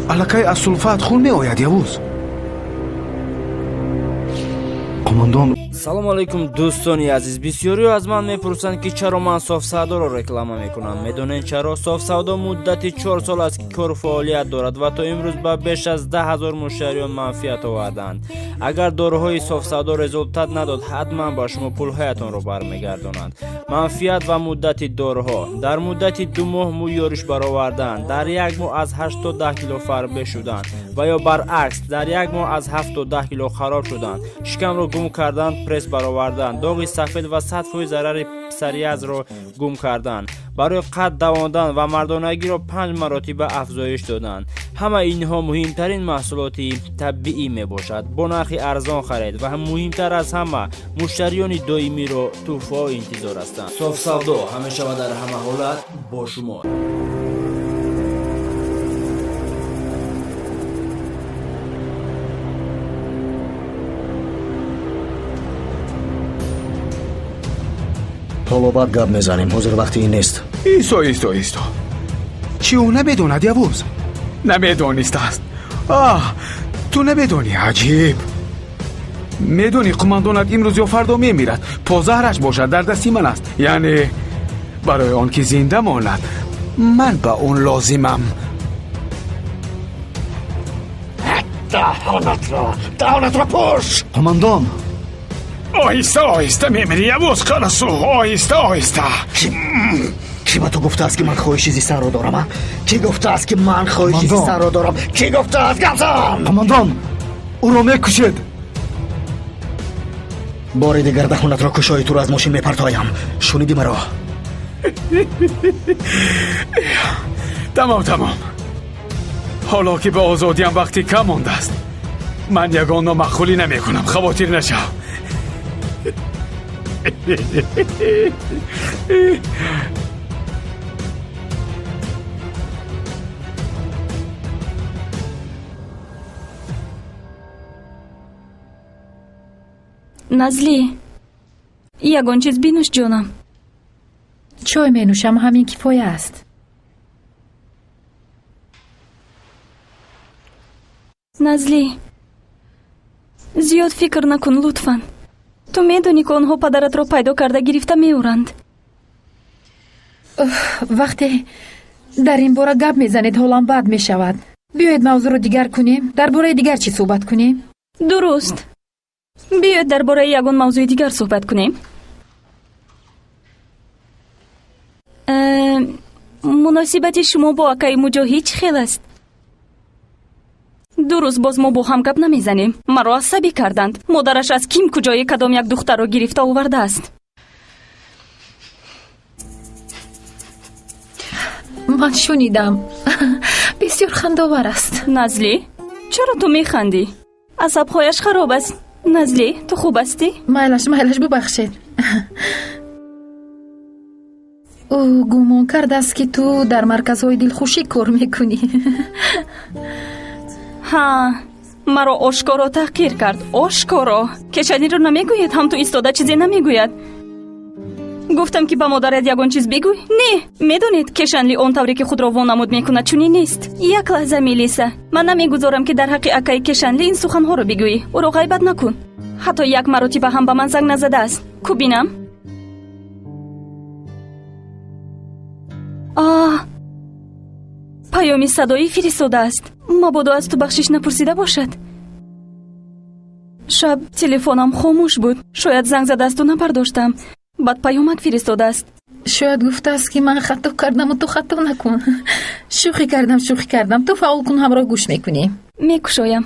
Аллакай аз сулфаат хун меояд, Явуз. Қумондон. Салому алайкум, дӯстони азиз. Бисёриҳо аз ман мепурсанд, ки чаро ман Софсавдоро реклама мекунам. Медонед чаро? Софсавдо муддати 4 сол аст, ки кору фаъолият дорад ва то имрӯз ба беш аз 10 000 муштариён манфиат оварданд. Агар доруҳои Софсавдо результат надод, ҳатман ба шумо пулҳоятонро бармегардонанд. Манфиат ва муддати доруҳо: дар муддати 2 моҳ мӯй ёриш баровардан, дар як моҳ аз 8 то 10 кило фарбе шудан ва ё баръакс, дар як моҳ аз 7 то 10 кило хароб шудан, шикамро гум кардан, пресс баровардан, доғи сафед ва 100% зарари псориазро гум кардан, барои қад давондан ва мардонагиро панҷ маротиба афзоиш додан. Ҳама инҳо муҳимтарин маҳсулоти табиӣ мебошад. Бо нархи арзон харед ва муҳимтар аз ҳама, муштариёни доимиро тӯҳфаҳо интизор ҳастанд. Софсавдо ҳамеша ва дар ҳама ҳолат бо шумо. Ҳоло баъд гап мезанем, ҳозир вақти ин нест. Исто, исто, исто. Чӣ, ӯ намедонад, Явуз? Намедонистааст. Аҳ, ту намедонӣ, аҷиб. Медонӣ, қумандонат имрӯз ё фардо мемирад. Позаҳраш бошад, дар дасти ман аст. Яъне барои он ки зинда монад, ман ба он лозимам. Даҳонатро, даҳонатро пӯш! Қумандон! Оҳиста, оҳиста мемирӣ, Явуз Қарасу, оҳиста, оҳиста. Кӣ ба ту гуфтааст, ки ман хоҳиши зистанро дорам, а? Кӣ гуфтааст, ки ман хоҳиши зистанро дорам? Кӣ гуфтааст? Гап зан! Қумандон, ӯро мекушед! Бори дигар даҳонатро кушои, туро аз мошин мепартоям, шуниди маро? Тамом, тамом. Ҳоло ки ба озодиам вақти кам мондааст, ман ягон номаъқулӣ намекунам, хавотир нашав. Назлӣ, ягон чиз бинӯш, ҷонам. Чой менӯшам, ҳамин кифоя аст. Назлӣ, зиёд фикр накун, лутфан. Ту медонӣ, ки онҳо падаратро пайдо карда гирифта меоранд. Вақте дар ин бора гап мезанед, ҳолам бад мешавад. Биёед, мавзӯъро дигар кунем, дар бораи дигар чӣ суҳбат кунем. Дуруст, биёед, дар бораи ягон мавзӯи дигар суҳбат кунем. Муносибати шумо бо акаи Муҷоҳид чӣ хел аст? 2 рӯз боз мо бо ҳам гап намезанем. Маро асабӣ карданд. Модараш аз ким куҷое кадом як духтарро гирифта овардааст. Ман шунидам, бисёр хандовар аст. Назлӣ, чаро ту механдӣ? Асабҳояш хароб аст. Назлӣ, ту хуб ҳастӣ? Майлаш, майлаш, бубахшед. Ӯ гумон кардааст, ки ту дар марказҳои дилхушӣ кор мекунӣ. Ҳа, маро ошкоро таҳқир кард, ошкоро. Кешаниро намегӯед, ҳам ту истода чизе намегӯяд. Гуфтам, ки ба модарат ягон чиз бигӯй. Не, медонед, Кешанли он тавре ки худро вонамуд мекунад, чунин нест. Як лаҳза, Мелиса. Ман намегузорам, ки дар ҳаққи акаи Кешанли ин суханҳоро бигӯӣ. Ӯро ғайбат накун. Ҳатто як маротиба ҳам ба ман занг назадааст. Ку бинам. А, паёми садоӣ фиристодааст. Мабодо аз ту бахшиш напурсида бошад. Шаб телефонам хомӯш буд, шояд занг задаасту набардоштам. Баъд паёмак фиристодааст. Шояд гуфтааст, ки ман хато кардаму ту хато накун. Шӯхӣ кардам, шӯхӣ кардам. Ту фаъол кун, ҳамроҳ гӯш мекунӣ. Мекушоям.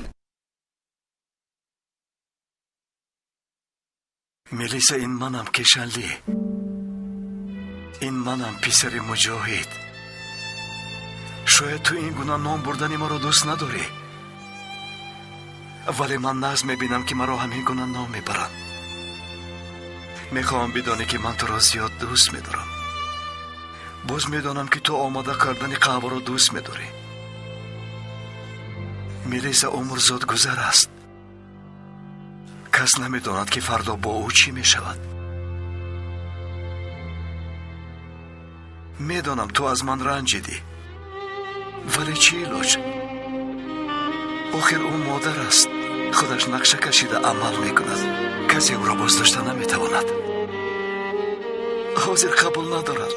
Мелиса, ин манам, Кешанли. Ин манам, писари Муҷоҳид. Шояд ту ин гуна ном бурдани маро дӯст надорӣ, вале ман нағз мебинам, ки маро ҳамин гуна ном мебаранд. Мехоҳам бидонӣ, ки ман туро зиёд дӯст медорам. Боз медонам, ки ту омода кардани қаҳваро дӯст медорӣ. Мелиса, умр зудгузар аст. Кас намедонад, ки фардо бо ӯ чӣ мешавад. Медонам, ту аз ман ранҷидӣ, вале чӣ илоҷ? Охир ӯ модар аст. Худаш нақша кашида амал мекунад. Касе ӯро боздошта наметавонад. Ҳозир қабул надорад,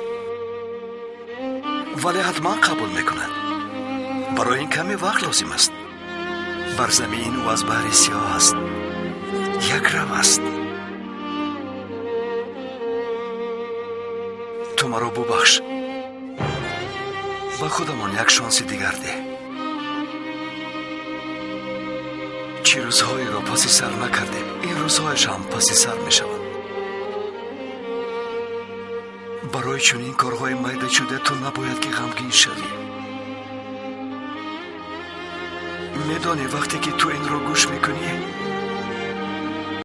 вале ҳатман қабул мекунад. Барои ин каме вақт лозим аст. Бар замин ӯ аз баҳри сиёҳ аст, якрав аст. Ту маро бубахш. Ба худамон як шонси дигар деҳ. Чӣ рӯзҳоеро паси сар накардем, ин рӯзҳояш ҳам паси сар мешаванд. Барои чунин корҳои майдачуда ту набояд ки ғамгин шавӣ. Медонӣ, вақте ки ту инро гӯш мекунӣ,